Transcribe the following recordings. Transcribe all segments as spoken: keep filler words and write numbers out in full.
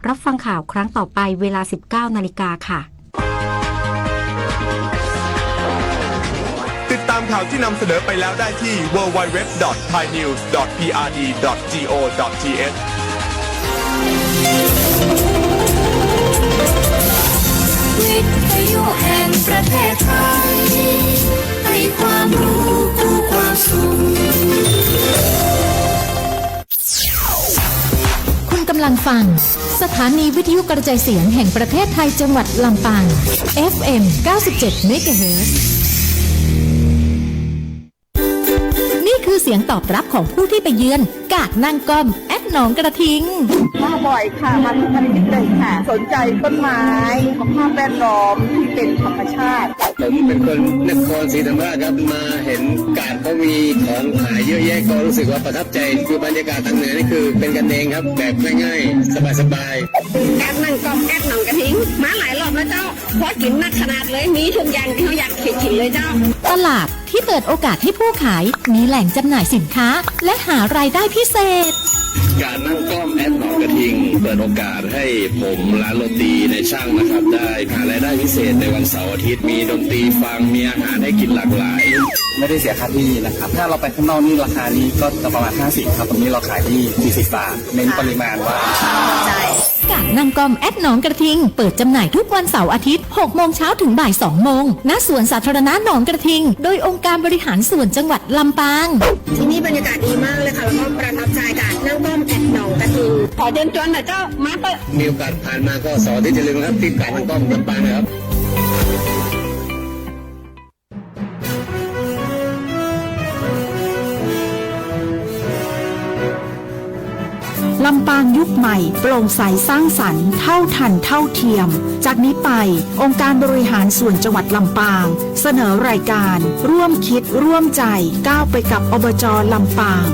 รับฟังข่าวครั้งต่อไปเวลา สิบเก้านาฬิกาค่ะ ติดตามข่าวที่นำเสนอไปแล้วได้ที่ ดับเบิลยู ดับเบิลยู ดับเบิลยู ดอท ไทยนิวส์ ดอท พีอาร์ดี ดอท จีโอ ดอท ทีเอช วิทยุแห่งประเทศไทย ให้ความรู้คู่ความสุข คุณกำลังฟัง สถานีวิทยุกระจายเสียงแห่งประเทศไทยจังหวัดลำปาง เอฟเอ็ม เก้าสิบเจ็ดเมกะเฮิรตซ์ นี่คือเสียงตอบรับของผู้ที่ไปเยือน กาดนั่งก้อม แอดหนองกระทิง มาบ่อยค่ะ มาทุกอาทิตย์เลยค่ะ สนใจต้นไม้ สภาพแวดล้อมที่เป็นธรรมชาติ ผมเป็นคนนครศรีธรรมราชครับ มาเห็นกาดเขามีของขายเยอะแยะ ก็รู้สึกว่าประทับใจ คือบรรยากาศทางเหนือนี่คือเป็นกันเองครับ แบบง่ายๆ สบายๆ กาดนั่งก้อม แอดหนองกระทิง มาหลายรอบแล้วเจ้า พอกิ๋นนักขนาดเลย มีทุกอย่างตี้เฮาอยากกิ๋นเลยเจ้า ตลาดที่เปิดโอกาสให้ผู้ขายมีแหล่งจำหน่ายสินค้า และหารายได้พิเศษ กาดนั่งก้อม แอดหนองกระทิง เปิดโอกาสให้ผมร้านโรตีนายช่างนะครับ ได้หารายได้พิเศษในวันเสาร์อาทิตย์ มีดนตรีฟัง มีอาหารให้กินหลากหลาย ไม่ได้เสียค่าที่นะครับ ถ้าเราไปข้างนอกนี่ราคานี้ก็จะประมาณห้าสิบครับ ตรงนี้เราขายที่สี่สิบบาท เน้นปริมาณว่า กาดนั่งก้อม แอดหนองกระทิง เปิดจำหน่ายทุกวันเสาร์อาทิตย์ หกโมงเช้าถึงบ่ายสองโมง ณ สวนสาธารณะหนองกระทิง โดยองค์การบริหารส่วนจังหวัดลำปาง ที่นี่บรรยากาศดีมากเลยค่ะ แล้วก็ประทับใจกาดนั่งก้อม แอดหนองกระทิง ขอเชิญชวนหน่อยเจ้า มาเถอะ มีโอกาสผ่านมาก็เสาร์อาทิตย์อย่าลืมนะครับ ที่กาดนั่งก้อมลำปางนะครับ ลำปางยุคใหม่ โปร่งใสสร้างสรรค์ เท่าทันเท่าเทียม จากนี้ไป องค์การบริหารส่วนจังหวัดลำปาง เสนอรายการ ร่วมคิดร่วมใจ ก้าวไปกับ อบจ ลำปาง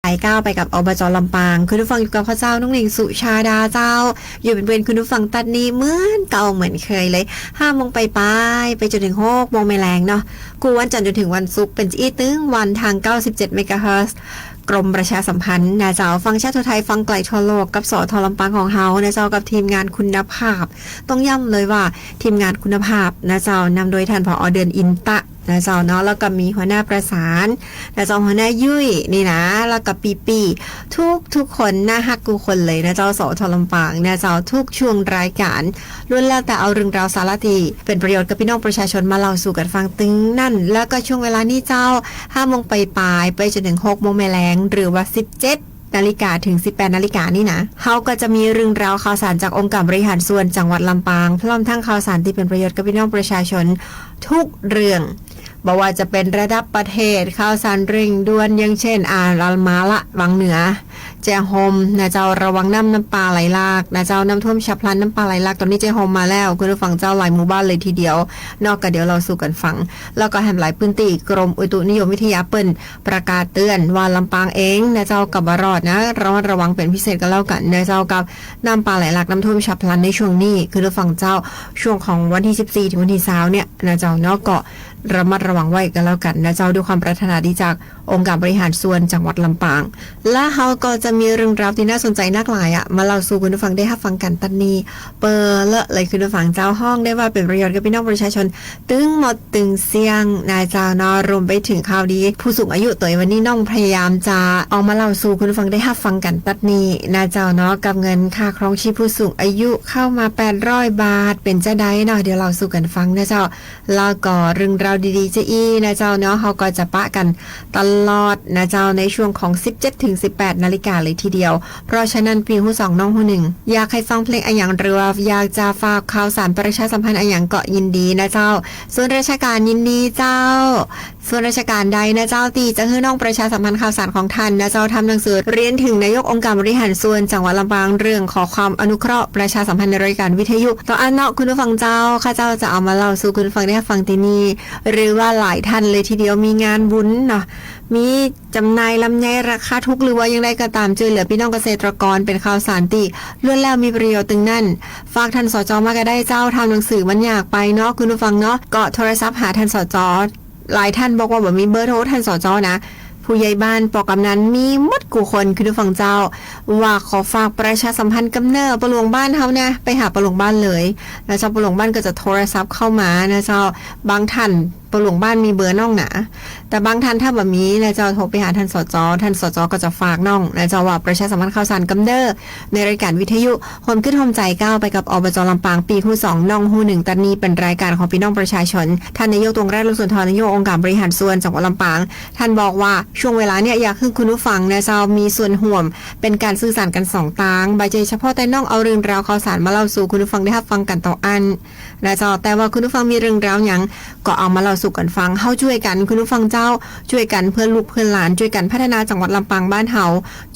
ายก้าวไปกับ อบจ ลำปาง คุณผู้ฟังอยู่กับข้าเจ้า น้องหนิง สุชาดาเจ้า อยู่เป๋นเปื้อนคุณผู้ฟังตั๊ดนี้เหมือนเก่าเหมือนเคยเลย ห้าโมงปายๆ ไปจนถึงหกโมงแมลงเนาะ กู้วันจันทร์จนถึงวันศุกร์ เป๋นจะอี้ตึงวันตาง เก้าสิบเจ็ด เมกะเฮิรตซ์ กรมประชาสัมพันธ์นะเจ้า ฟังชัดทั่วไทย ฟังไก๋ทั่วโลก กับ สท ลำปางของเฮานะเจ้า กับทีมงานคุณภาพ ต้องย้ำเลยว่าทีมงานคุณภาพนะเจ้า นำโดยท่าน ผอ เดือน อินตะ นะเจ้าเนาะ แล้วก็มีหัวหน้าประสานนะเจ้า หัวหน้ายุ้ยนี่นะ แล้วก็ปี้ๆ ทุกๆ คน น่าฮักกู้คนเลยนะเจ้า สท ลำปางนะเจ้า ทุกช่วงรายก๋าน ล้วนแล้วแต่เอาเรื่องราวสาระตี้เป๋นประโยชน์กับปี้น้องประชาชนมาเล่าสู่กั๋นฟังตึงนั้น แล้วก็ช่วงเวลานี้เจ้า ห้าโมงปายๆ ไปจนถึงหกโมงแมลง หรือว่า สิบเจ็ดนาฬิกา ถึง สิบแปดนาฬิกานี่นะ เฮาก็จะมีเรื่องราวข่าวสารจากองค์การบริหารส่วนจังหวัดลำปาง พร้อมทั้งข่าวสารตี้เป๋นประโยชน์กับปี้น้องประชาชนทุกเรื่อง บ่ว่าจะเป๋นระดับประเทศ ข่าวสารเร่งด่วน อย่างเช่น อ่า มาละ วังเหนือ แจ้ห่มนะเจ้า ระวังน้ำ น้ำป่าไหลหลากนะเจ้า น้ำท่วมฉับพลัน น้ำป่าไหลหลาก ต๋อนนี้แจ้ห่มมาแล้ว คุณผู้ฟังเจ้า หลายหมู่บ้านเลยทีเดียวเนาะ ก็เดี๋ยวเล่าสู่กั๋นฟัง แล้วก็แหมหลายพื้นตี้ กรมอุตุนิยมวิทยาเปิ้นประกาศเตือนว่าลำปางเองนะเจ้า ก็บ่รอดนะ ระมัดระวังเป๋นพิเศษก็แล้วกั๋นนะเจ้า กับน้ำป่าไหลหลาก น้ำท่วมฉับพลันในช่วงนี้ คุณผู้ฟังเจ้า ช่วงของวันตี้ สิบสี่ ถึงวันตี้ ซาว เนี่ยนะเจ้าเนาะ ก็ระมัดระวังไว้ก็แล้วกั๋นนะเจ้า ด้วยความปรารถนาดีจาก องค์การบริหารส่วนจังหวัดลำปาง และเฮาก็จะมีเรื่องราวตี้น่าสนใจ๋นักหลายอะ มาเล่าสู่คุณผู้ฟังได้ฮับฟังกั๋นตั๊ดนี้ เป๋อเลอะเลยคุณผู้ฟังเจ้า ฮ้องได้ว่าเป๋นประโยชน์กับปี้น้องประชาชนตึงหมดตึงเสี้ยงนะเจ้าเนาะ รวมไปถึงข่าวดีผู้สูงอายุ ตวยวันนี้น้องพยายามจะเอามาเล่าสู่คุณผู้ฟังได้ฮับฟังกั๋นตั๊ดนี้นะเจ้าเนาะ กับเงินค่าครองชีพผู้สูงอายุเข้ามา แปดร้อยบาท เป๋นจะใดเนาะ เดี๋ยวเล่าสู่กั๋นฟังนะเจ้า แล้วก็เรื่องราวดีๆ จะอี้นะเจ้าเนาะ เฮาก็จะปะกั๋นตลอดนะเจ้า ในช่วงของ สิบเจ็ด ถึง สิบแปดนาฬิกาเลยทีเดียว เพราะฉะนั้น ปี้ฮู้สองน้องฮู้หนึ่ง อยากหื้อฟังเพลงอะหยัง หรือว่าอยากจะฝากข่าวสารประชาสัมพันธ์อะหยังก็ยินดีนะเจ้า ส่วนราชการยินดีเจ้า ส่วนราชการใดนะเจ้า ตี้จะหื้อน้องประชาสัมพันธ์ข่าวสารของต้านนะเจ้า ทำหนังสือเรียนถึงนายกองค์การบริหารส่วนจังหวัดลำปาง เรื่องขอความอนุเคราะห์ประชาสัมพันธ์ในรายการวิทยุ ต่ออั้นเนาะคุณผู้ฟังเจ้า ข้าเจ้าจะเอามาเล่าสู่คุณผู้ฟังได้ฟังตี้นี่ หรือว่าหลายต้านเลยทีเดียว มีงานบุญเนาะ มีจ๋ำหน่ายลำไยราคาถูก หรือว่าอย่างใดก็ต๋าม จ้วยเหลือปี้น้องเกษตรกร เป๋นข่าวสารตี้ล้วนแล้วมีประโยชน์ตึงนั้น ฝากต้าน สจ มาก็ได้เจ้า ทำหนังสือบ่ยากไปเนาะคุณผู้ฟังเนาะ ก็โทรศัพท์หาต้าน สจ หลายต้านบอกว่าบ่มีเบอร์โทรต้าน สจ นะ ผู้ใหญ่บ้าน ป.กำนัน มีหมดกู้คนคุณผู้ฟังเจ้า ว่าขอฝากประชาสัมพันธ์กำเน่อ ป้อหลวงบ้านเฮานะ ไปหาป้อหลวงบ้านเลยนะเจ้า ป้อหลวงบ้านก็จะโทรศัพท์เข้ามานะเจ้า บางต้านป้อหลวงบ้านมีเบอร์น้องนะ แต่บางต้านถ้าบ่มีนะเจ้า โทรไปหาต้าน สจ ต้าน สจ ก็จะฝากน้องนะเจ้า ว่าประชาสัมพันธ์ข่าวสารกำเน่อ ในรายการวิทยุ ฮวมกึ๊ดฮวมใจ๋ก้าวไปกับ อบจ ลำปาง ปี้ฮู้สองน้องฮู้หนึ่ง ตั๊ดนี้เป๋นรายการของปี้น้องประชาชน ต้านนายก ตวงราชโลงสุนทร นายกองค์การบริหารส่วนจังหวัดลำปาง ต้านบอกว่าช่วงเวลาเนี่ยอยากหื้อคุณผู้ฟังนะเจ้า มีส่วนฮ่วม เป๋นก๋านสื่อสารกั๋นสองตาง บ่ใจ้เฉพาะแต่น้องเอาเรื่องราวข่าวสารมาเล่าสู่คุณผู้ฟังได้ฮับฟังกั๋นเต้าอั้นนะเจ้า แต่ว่าคุณผู้ฟังมีเรื่องราวหยัง ก็เอามาเล่าสู่กั๋นฟัง เฮาจ้วยกั๋นคุณผู้ฟังเจ้า จ้วยกั๋นเปื้อลูกเปื้อหลาน จ้วยกั๋นพัฒนาจังหวัดลำปางบ้านเฮา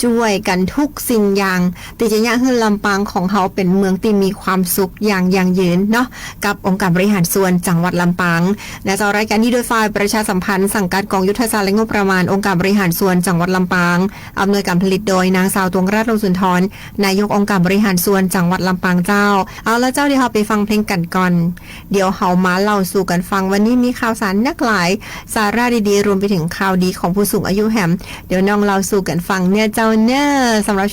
จ้วยกั๋นทุกสิ่งอย่าง ตี้จะเยียะหื้อลำปางของเฮาเป๋นเมืองตี้มีความสุขอย่างยั่งยืนเนาะ กับองค์การบริหารส่วนจังหวัดลำปางนะเจ้า รายการนี้โดยฝ่ายประชาสัมพันธ์ สังกัดกองยุทธศาสตร์และงบประมาณ องค์การบริหารส่วนจังหวัดลำปาง อำนวยการผลิตโดยนางสาว ตวงราชโลงสุนทร นายกองค์การบริหารส่วนจังหวัดลำปางเจ้า เอาละเจ้า เดี๋ยวเฮาไปฟังเพลงกั๋นก่อน เดี๋ยวเฮามาเล่าสู่กั๋นฟัง วันนี้มีข่าวสารนักหลาย สาระดีๆ รวมไปถึงข่าวดีของผู้สูงอายุแหม เดี๋ยวน้องเล่าสู่กั๋นฟังเน่อเจ้าเน่อ สำหรับ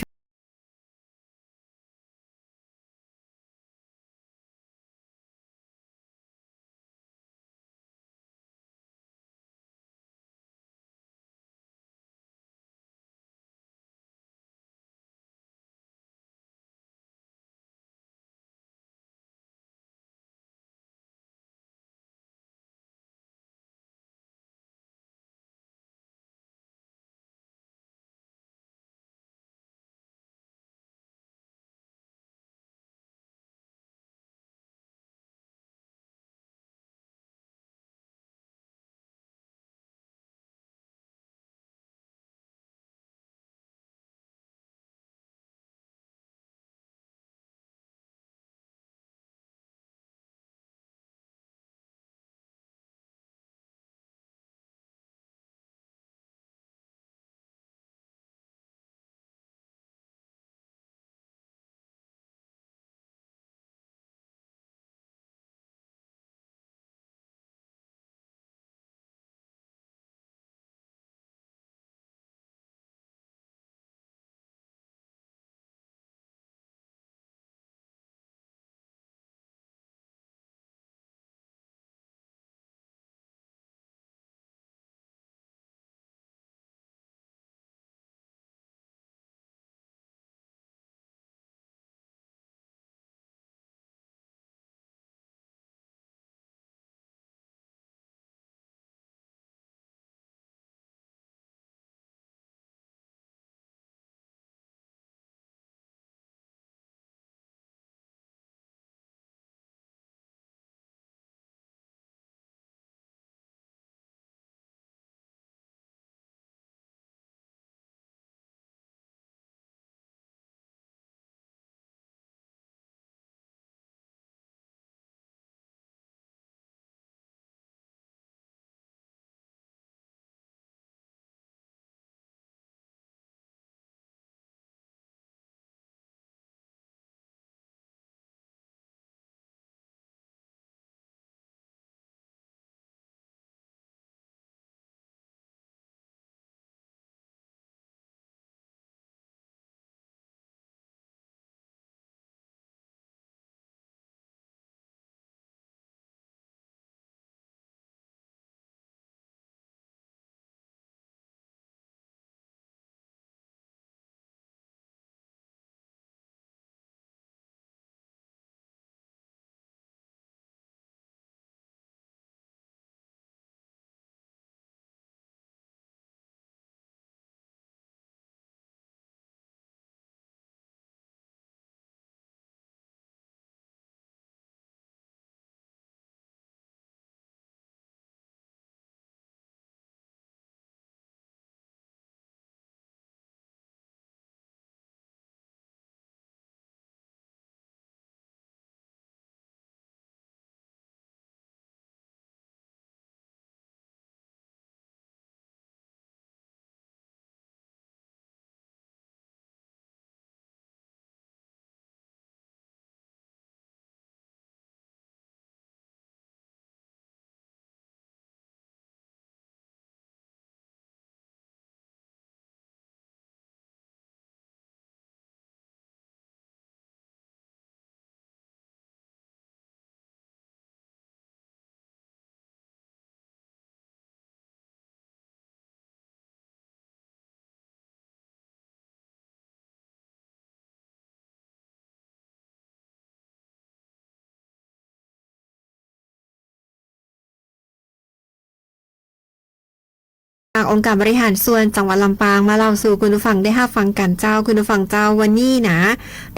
จากองค์การบริหารส่วนจังหวัดลำปางมาเล่าสู่คุณผู้ฟังได้ฮับฟังกั๋นเจ้า คุณผู้ฟังเจ้า วันนี้นะ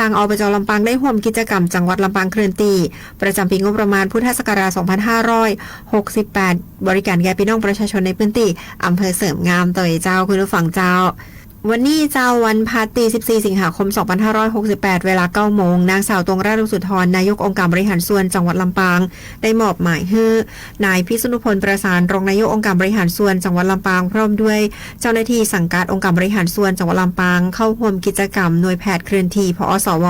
ตาง อบจ. ลำปางได้ฮ่วมกิจกรรมจังหวัดลำปางเคลื่อนตี้ ประจ๋ำปี๋งบประมาณพุทธศักราช สองพันห้าร้อยหกสิบแปด บริก๋านแก่ปี้น้องประชาชนในพื้นตี้อำเภอเสริมงามตวยเจ้า คุณผู้ฟังเจ้า วันนี้เจ้าวันพัดตี้ สิบสี่ สิงหาคม สองพันห้าร้อยหกสิบแปด เวลา เก้าโมง นางสาว ตวงรัตน์ รุ่งสุนทร นายกองค์การบริหารส่วนจังหวัดลำปาง ได้มอบหมายหื้อ นายพิษณุพล ประสาน รองนายกองค์การบริหารส่วนจังหวัดลำปาง พร้อมด้วยเจ้าหน้าตี้สังกัดองค์การบริหารส่วนจังหวัดลำปาง เข้าฮ่วมกิจกรรมหน่วยแผดเคลื่อนตี้ ผอ.สว.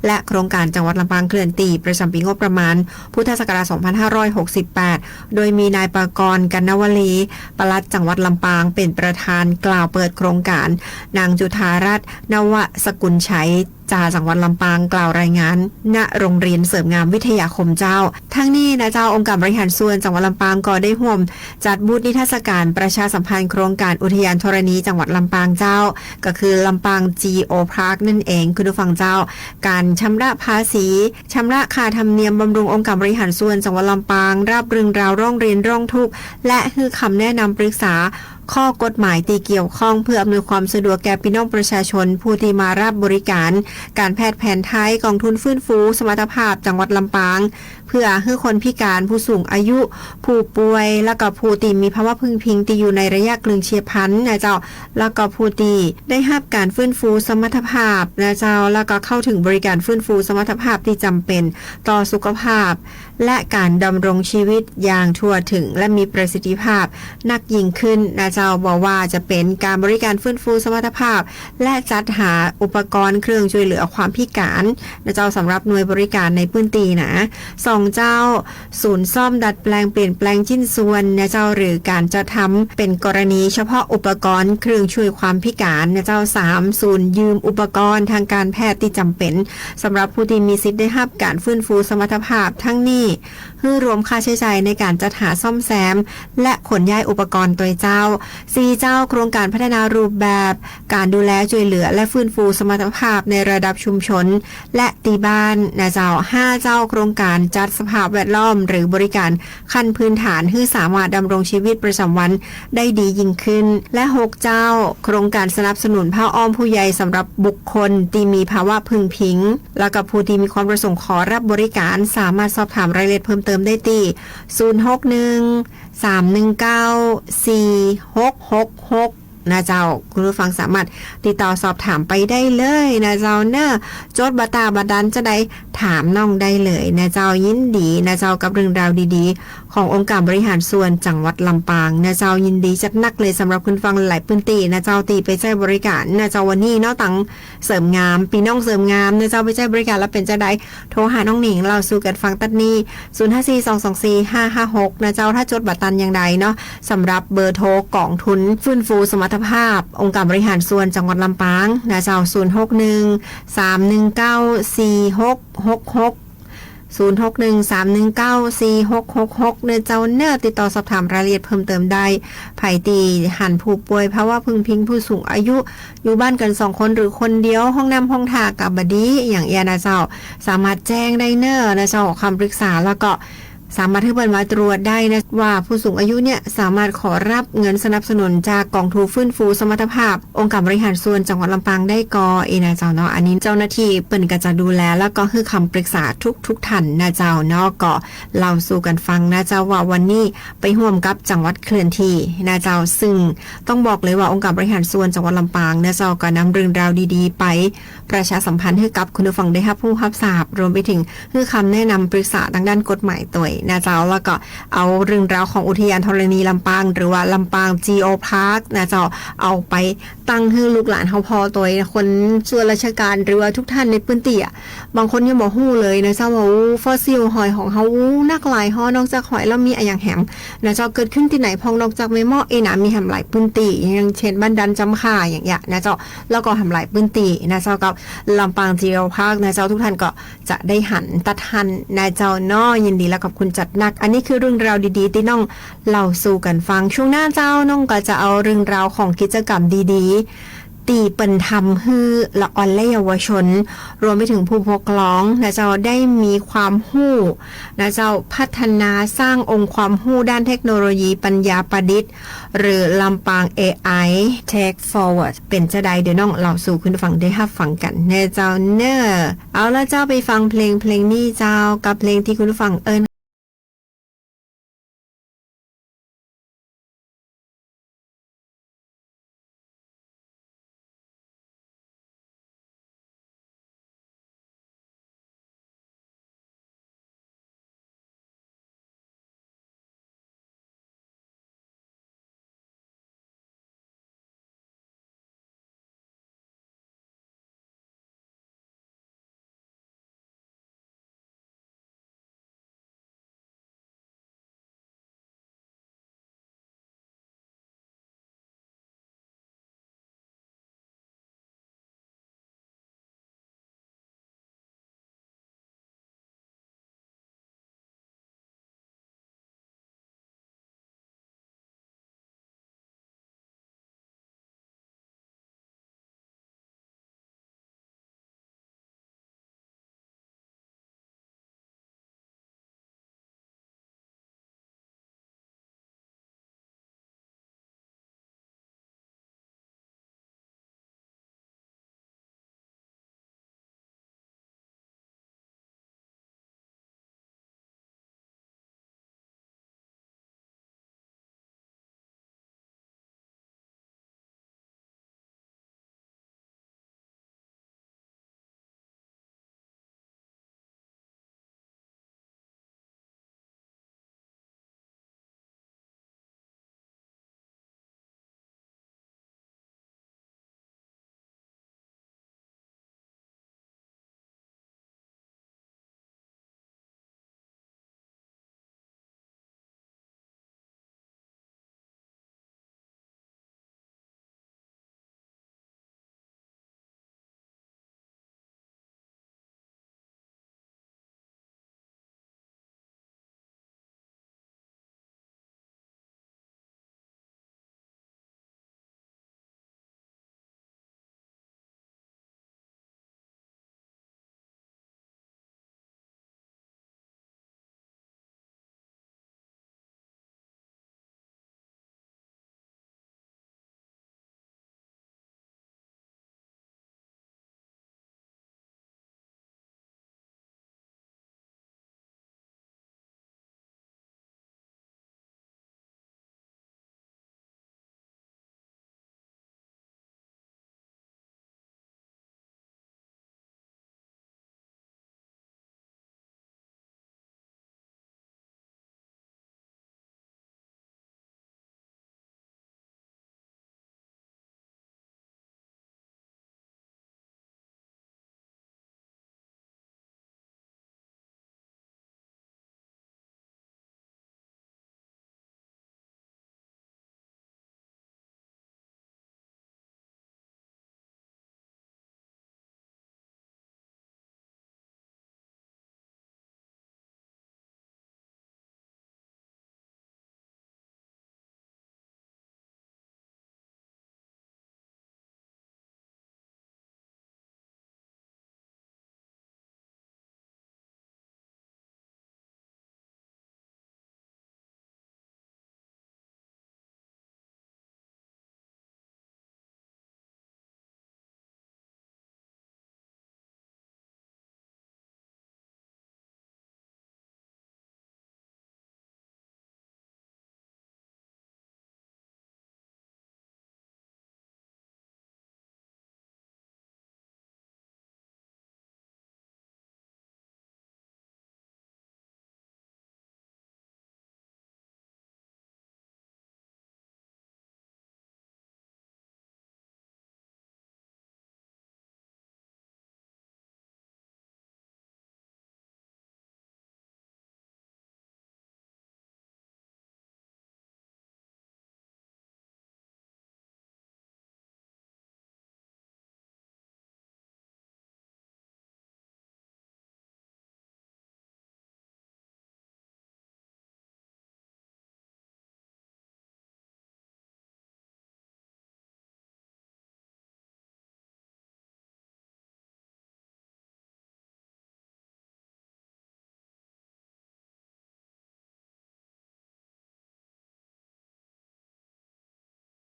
และโครงก๋านจังหวัดลำปางเคลื่อนตี้ ประจ๋ำปี๋งบประมาณพุทธศักราช สองพันห้าร้อยหกสิบแปด โดยมีนายปกรณ์ กัณณวลี ปลัดจังหวัดลำปาง เป๋นประธานกล่าวเปิดโครงก๋าน นางจุฑารัตน์ นวสกุลชัย จ่าจังหวัดลำปาง กล่าวรายงาน ณ โรงเรียนเสริมงามวิทยาคมเจ้า ทั้งนี้นะเจ้า องค์การบริหารส่วนจังหวัดลำปางก็ได้ฮ่วมจัดบูธนิทรรศก๋านประชาสัมพันธ์โครงก๋านอุทยานธรณีจังหวัดลำปางเจ้า ก็คือลำปางจีโอพาร์คนั่นเอง คุณผู้ฟังเจ้า ก๋านชำระภาษี ชำระค่าธรรมเนียมบำรุงองค์การบริหารส่วนจังหวัดลำปาง ฮับเรื่องราวร้องเรียนร้องทุกข์ และหื้อคำแนะนำปรึกษา ข้อกฎหมายตี้เกี่ยวข้อง เพื่ออำนวยความสะดวกแก่ปี้น้องประชาชน ผู้ตี้มาฮับบริก๋าน ก๋านแพทย์แผนไทย ก๋องทุนฟื้นฟูสมรรถภาพจังหวัดลำปาง เพื่อหื้อคนพิก๋าน ผู้สูงอายุ ผู้ป่วย และก็ผู้ตี้มีภาวะพึงพิง ตี้อยู่ในระยะกึ่งเฉียบพลันนะเจ้า และก็ผู้ตี้ได้ฮับก๋านฟื้นฟูสมรรถภาพนะเจ้า และก็เข้าถึงบริก๋านฟื้นฟูสมรรถภาพตี้จ๋ำเป๋นต่อสุขภาพ และก๋านดำรงชีวิตอย่างทั่วถึง และมีประสิทธิภาพนักยิ่งขึ้นนะเจ้า บ่ว่าจะเป๋นก๋านบริก๋านฟื้นฟูสมรรถภาพ และจัดหาอุปกรณ์เครื่องช่วยเหลือความพิก๋านนะเจ้า สำหรับหน่วยบริก๋านในพื้นตี้นะ สองเจ้า ศูนย์ซ่อมดัดแปลงเปลี่ยนแปลงชิ้นส่วนนะเจ้า หรือก๋านจัดทำเป๋นกรณีเฉพาะอุปกรณ์เครื่องช่วยความพิก๋านนะเจ้า สาม ศูนย์ยืมอุปกรณ์ทางก๋านแพทย์ตี้จ๋ำเป๋น สำหรับผู้ตี้มีสิทธิ์ได้ฮับก๋านฟื้นฟูสมรรถภาพ ทั้งนี้หื้อรวมค่าใจ๊จ่ายในก๋านจัดหาซ่อมแซม และขนย้ายอุปกรณ์ตวยเจ้า สี่เจ้า โครงก๋านพัฒนารูปแบบก๋านดูแลช่วยเหลือ และฟื้นฟูสมรรถภาพในระดับชุมชน และตี้บ้านนะเจ้า ห้าเจ้า โครงก๋านจัดสภาพแวดล้อม หรือบริก๋านขั้นพื้นฐาน หื้อสามารถดำรงชีวิตประจ๋ำวันได้ดียิ่งขึ้น และหกเจ้า โครงก๋านสนับสนุนผ้าอ้อมผู้ใหญ่สำหรับบุคคลตี้มีภาวะพึงพิง และก็ผู้ตี้มีความประสงค์ขอฮับบริก๋าน สามารถสอบถามรายละเอียดเพิ่มเติมได้ตี้ ศูนย์หกหนึ่ง สามหนึ่งเก้า สี่หกหกหก นะเจ้า คุณผู้ฟังสามารถติดต่อสอบถามไปได้เลยนะเจ้าเนอะ จดบ่ต๋าบ่ตันจาใด ถามน้องได้เลยนะเจ้า ยินดีนะเจ้า กับเรื่องราวดีๆ ขององค์การบริหารส่วนจังหวัดลำปางนะเจ้า ยินดีจัดนักเลยสำหรับคุณผู้ฟังหลายๆ พื้นตี้นะเจ้า ตี้ไปใจ๊บริก๋านนะเจ้า วันนี้เนาะ ตางเสริมงาม ปี้น้องเสริมงามนะเจ้า ไปใจ๊บริก๋านแล้วเป๋นจาใด โทรหาน้องหนิงเล่าสู่กั๋นฟังตั๊ดนี้ ศูนย์ห้าสี่ สองสองสี่ ห้าห้าหก นะเจ้า ถ้าจดบ่ตันอย่างใดเนาะ สำหรับเบอร์โทรก๋องทุนฟื้นฟูสมรรถภาพองค์การบริหารส่วนจังหวัดลำปางนะเจ้า ศูนย์หกหนึ่ง สามหนึ่งเก้า สี่หกหกหก ศูนย์หกหนึ่ง สามหนึ่งเก้า สี่หกหกหก เนอะเจ้าเนอะ ติดต่อสอบถามรายละเอียดเพิ่มเติมได้ ใผตี้หันผู้ป่วยภาวะพึงพิง ผู้สูงอายุ อยู่บ้านกั๋นสองคนหรือคนเดียว ห้องน้ำห้องท่าก็บ่ดี อย่างเอี้ยนะเจ้า สามารถแจ้งได้เนอะนะเจ้า ขอคำปรึกษา แล้วก็สามารถหื้อเปิ้นมาตรวจได้นะ ว่าผู้สูงอายุเนี่ยสามารถขอฮับเงินสนับสนุนจากก๋องทุนฟื้นฟูสมรรถภาพองค์การบริหารส่วนจังหวัดลำปางได้ก่อ อี้นะเจ้าเนาะ อันนี้เจ้าหน้าตี้เปิ้นก็จะดูแล แล้วก็หื้อคำปรึกษาทุกๆ ท่านนะเจ้าเนาะ ก็เล่าสู่กั๋นฟังนะเจ้า ว่าวันนี้ไปฮ่วมกับจังหวัดเคลื่อนตี้นะเจ้า ซึ่งต้องบอกเลยว่าองค์การบริหารส่วนจังหวัดลำปางนะเจ้า ก็นำเรื่องราวดีๆ ไป ประชาสัมพันธ์หื้อกับคุณผู้ฟังได้ฮับฮู้ฮับทราบ รวมไปถึงหื้อคำแนะนำปรึกษาตางด้านกฎหมายตวยนะเจ้า แล้วก็เอาเรื่องราวของอุทยานธรณีลำปาง หรือว่าลำปางจีโอพาร์คนะเจ้า เอาไปตั้งหื้อลูกหลานเฮาผ่อตวย คนส่วนราชการ หรือว่าทุกท่านในพื้นตี้อะ บางคนยังบ่ฮู้เลยนะเจ้า ว่า อู้ ฟอสซิลหอยของเฮา อู้ นักหลายฮ้อ นอกจากหอยแล้วมีอะหยังแหมนะเจ้า เกิดขึ้นตี้ไหนพ่อง นอกจากแม่เมาะ เอ้ยนะ มีแหมหลายพื้นตี้ อย่างเช่นบ้านด่านจำข่า อย่างเงี้ยนะเจ้า แล้วก็แหมหลายพื้นตี้นะเจ้า กับลำปางจีโอพาร์คนะเจ้า ทุกท่านก็จะได้หันตั๊ดหั้นนะเจ้าเนาะ ยินดีและขอบคุณจัดนัก อันนี้คือเรื่องราวดีๆ ตี้น้องเล่าสู่กั๋นฟัง ช่วงหน้าเจ้าน้องก็จะเอาเรื่องราวของกิจกรรมดีๆ ตี้เปิ้นทำหื้อละอ่อนและเยาวชน รวมไปเถิงผู้ปกครองนะเจ้า ได้มีความฮู้นะเจ้า พัฒนาสร้างองค์ความฮู้ด้านเทคโนโลยีปัญญาประดิษฐ์ หรือลำปาง เอไอ Tech Forward เป๋นจาใด เดี๋ยวน้องเล่าสู่คุณผู้ฟังได้ฮับฟังกั๋นเน่อเจ้าเน่อ เอาละเจ้า ไปฟังเพลงเพลงนี้เจ้า กับเพลงตี้คุณผู้ฟังเอิ้น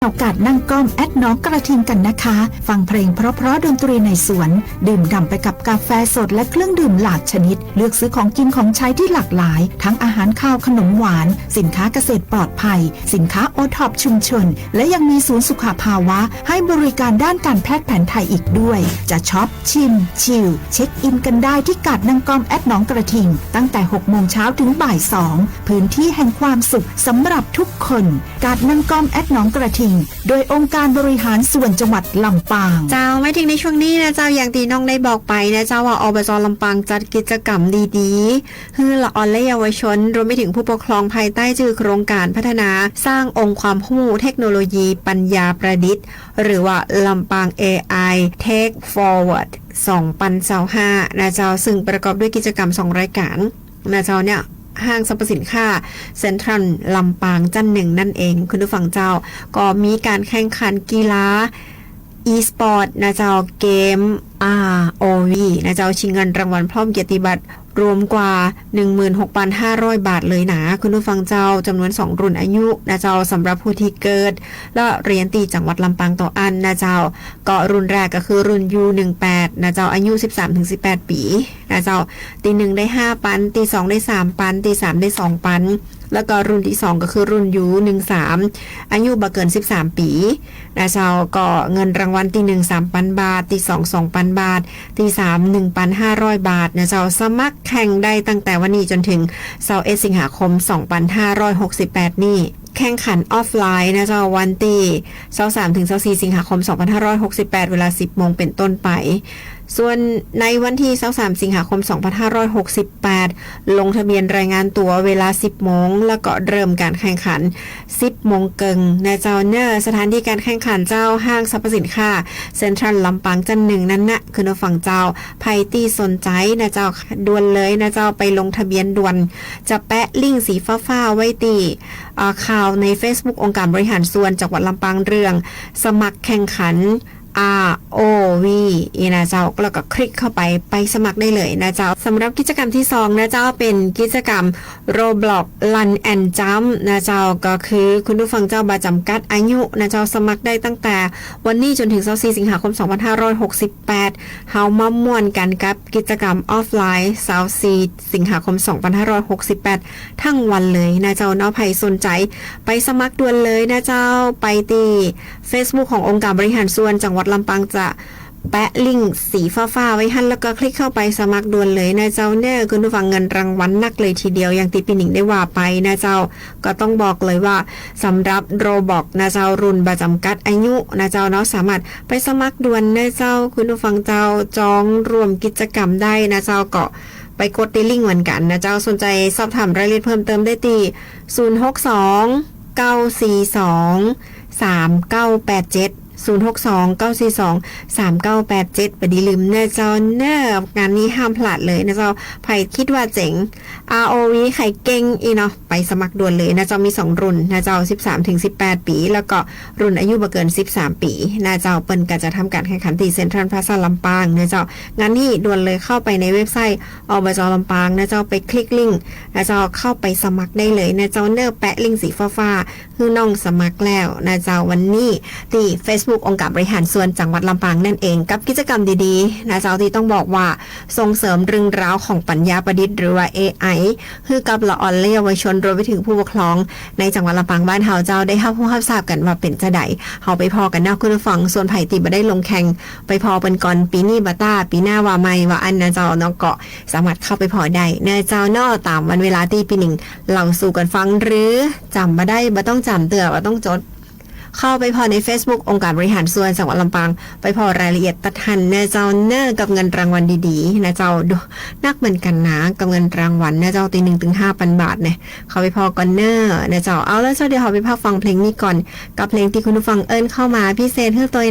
เอากาดนั่งก้อมแอดหนองกระทิงกันนะคะ ฟังเพลงเพราะๆ ดนตรีในสวน ดื่มด่ำไปกับกาแฟสดและเครื่องดื่มหลากชนิด เลือกซื้อของกินของใช้ที่หลากหลาย ทั้งอาหารคาวขนมหวาน สินค้าเกษตรปลอดภัย สินค้าโอท็อปชุมชน และยังมีศูนย์สุขภาวะให้บริการด้านการแพทย์แผนไทยอีกด้วย จะช็อป ชิม ชิล เช็คอินกันได้ที่กาดนั่งก้อมแอดหนองกระทิง ตั้งแต่หกโมงเช้าถึงบ่ายสอง พื้นที่แห่งความสุขสำหรับทุกคน กาดนั่งก้อมแอดหนองกระทิง โดยองค์การบริหารส่วนจังหวัดลำปาง เจ้า มาถึงในช่วงนี้นะเจ้า อย่างตี้น้องได้บอกไปนะเจ้า ว่า อบจ.ลำปางจัดกิจกรรมดีๆ หื้อละอ่อนและเยาวชน รวมไปถึงผู้ปกครอง ภายใต้จื้อโครงการพัฒนาสร้างองค์ความฮู้เทคโนโลยีปัญญาประดิษฐ์ หรือว่า Lampang A I Tech Forward สองปันซาวห้า นะเจ้า ซึ่งประกอบด้วยกิจกรรมสองรายการนะเจ้า เนี่ย ห้างสรรพสินค้าเซ็นทรัลลำปางจั้นหนึ่งนั่นเอง คุณผู้ฟังเจ้า ก็มีการแข่งขันกีฬา อีสปอร์ต นะเจ้า เกม อาร์โอวี นะเจ้า ชิงเงินรางวัลพร้อมเกียรติบัตร รวมกว่า หนึ่งหมื่นหกพันห้าร้อยบาทเลยนะ คุณผู้ฟังเจ้า จำนวนสองรุ่นอายุนะเจ้า สำหรับผู้ตี้เกิด และเฮียนตี้จังหวัดลำปางเต้าอั้นนะเจ้า ก็รุ่นแรกก็คือรุ่น ยู หนึ่งแปด นะเจ้า อายุ สิบสามถึงสิบแปดปี๋ นะเจ้า ตี้หนึ่งได้ห้าปัน ตี้สองได้สามปัน ตี้สามได้สองปัน แล้วก็รุ่นตี้สองก็คือรุ่น ยู หนึ่งสาม อายุบ่เกิน สิบสามปี๋ นะเจ้า ก็เงินรางวัลตี้หนึ่ง สามปันบาท ตี้สอง สองปันบาท ตี้สาม หนึ่งปันห้าร้อยบาท นะเจ้า สมัครแข่งได้ตั้งแต่วันนี้จนถึง ซาวเอ็ด สิงหาคม สองปันห้าร้อยหกสิบแปด นี้ แข่งขันออฟไลน์นะเจ้า วันตี้ ซาวสามถึงซาวสี่ สิงหาคม สองปันห้าร้อยหกสิบแปด เวลา สิบโมงเป๋นต้นไป ส่วนในวันตี้ ซาวสาม สิงหาคม สองปันห้าร้อยหกสิบแปด ลงทะเบียนรายงานตั๋วเวลา สิบโมง แล้วก็เริ่มการแข่งขัน สิบโมงเกิ่งนะเจ้าเนอะ สถานตี้การแข่งขันเจ้า ห้างสรรพสินค้าเซ็นทรัลลำปางจั้นหนึ่งนั่นนะ คุณผู้ฟังเจ้า ใผตี้สนใจ๋นะเจ้า ด่วนเลยนะเจ้า ไปลงทะเบียนด่วน จะแปะลิงก์สีฟ้าๆ ไว้ตี้ อ่า ข่าวในเฟซบุ๊กองค์การบริหารส่วนจังหวัดลำปางเรื่องสมัครแข่งขัน อาร์โอวี อีนะเจ้า แล้วก็คลิกเข้าไป ไปสมัครได้เลยนะเจ้า สำหรับกิจกรรมตี้สองนะเจ้า เป๋นกิจกรรม Roblox Run and Jump นะเจ้า ก็คือคุณผู้ฟังเจ้าบ่จ๋ำกัดอายุนะเจ้า สมัครได้ตั้งแต่วันนี้จนถึง ซาวสี่ สิงหาคม สองปันห้าร้อยหกสิบแปด เฮามาม่วนกั๋นกับกิจกรรมออฟไลน์ ซาวสี่ สิงหาคม สองปันห้าร้อยหกสิบแปด ทั้งวันเลยนะเจ้าเนาะ ใผสนใจ๋ไปสมัครด่วนเลยนะเจ้า ไปตี้เฟซบุ๊กขององค์การบริหารส่วนจังหวัดลำปาง จะแปะลิงก์สีฟ้าๆ ไว้หั้น แล้วก็คลิกเข้าไปสมัครด่วนเลยนะเจ้าเนอะ คุณผู้ฟัง เงินรางวัลนักเลยทีเดียว อย่างตี้ปี้หนิงได้ว่าไปนะเจ้า ก็ต้องบอกเลยว่าสำหรับ Roblox นะเจ้า รุ่นบ่จ๋ำกัดอายุนะเจ้าเนาะ สามารถไปสมัครด่วนนะเจ้า คุณผู้ฟังเจ้า จองร่วมกิจกรรมได้นะเจ้า ก็ไปกดตี้ลิงก์เหมือนกั๋นนะเจ้า สนใจ๋สอบถามรายละเอียดเพิ่มเติมได้ตี้ ศูนย์หกสอง เก้าสี่สอง สามเก้าแปดเจ็ด ศูนย์หกสอง เก้าสี่สอง สามเก้าแปดเจ็ด บ่ดีลืมนะเจ้าเนอะ งานนี้ห้ามพลาดเลยนะเจ้า ใผคิดว่าเจ๋ง อาร์โอวี ใผเก่งอีเนาะ ไปสมัครด่วนเลยนะเจ้า มีสองรุ่นนะเจ้า สิบสามถึงสิบแปดปี๋ แล้วก็รุ่นอายุบ่เกิน สิบสามปี๋ นะเจ้า เปิ้นก็จะทำการแข่งขันตี้เซ็นทรัลพลาซ่าลำปางนะเจ้า งานนี้ด่วนเลยเข้าไปในเว็บไซต์ อบจ.ลำปางนะเจ้า ไปคลิกลิงก์นะเจ้า เข้าไปสมัครได้เลยนะเจ้าเนอะ แปะลิงก์สีฟ้าๆ หื้อน้องสมัครแล้วนะเจ้า วันนี้ตี้เฟซบุ๊กองค์การบริหารส่วนจังหวัดลำปางนั่นเอง กับกิจกรรมดีๆ นะเจ้า ตี้ต้องบอกว่าส่งเสริมเรื่องราวของปัญญาประดิษฐ์หรือว่า เอไอ หื้อกับละอ่อนและเยาวชน รวมไปถึงผู้ปกครองในจังหวัดลำปางบ้านเฮาเจ้า ได้ฮับฮู้ฮับทราบกั๋นว่าเป๋นจาใด เฮาไปผ่อกั๋นเนาะคุณผู้ฟัง ส่วนใผตี้บ่ได้ลงแข่ง ไปผ่อเปิ้นก่อน ปี๋นี้บ่ต้า ปี๋หน้าว่าใหม่ ว่าอั้นนะเจ้าเนาะ ก็สามารถเข้าไปผ่อได้นะเจ้าเนาะ ต๋ามวันเวลาตี้ปี้หนิงเล่าสู่กั๋นฟัง หรือจ๋ำบ่ได้ บ่ต้องจ๋ำเตื้อ บ่ต้องจด เข้าไปผ่อในเฟซบุ๊กองค์การบริหารส่วนจังหวัดลำปาง ไปผ่อรายละเอียดตั๊ดหั้นนะเจ้าเนอะ กับเงินรางวัลดีๆ นะเจ้า ดู นักเหมือนกั๋นนะ กับเงินรางวัลนะเจ้า ตี้หนึ่งเถิงห้าปันบาทเนี่ย เข้าไปผ่อก่อนเนอะ นะเจ้า เอาละเจ้า เดี๋ยวเฮาไปพักฟังเพลงนี้ก่อน กับเพลงตี้คุณผู้ฟังเอิ้นเข้ามาพิเศษหื้อตวย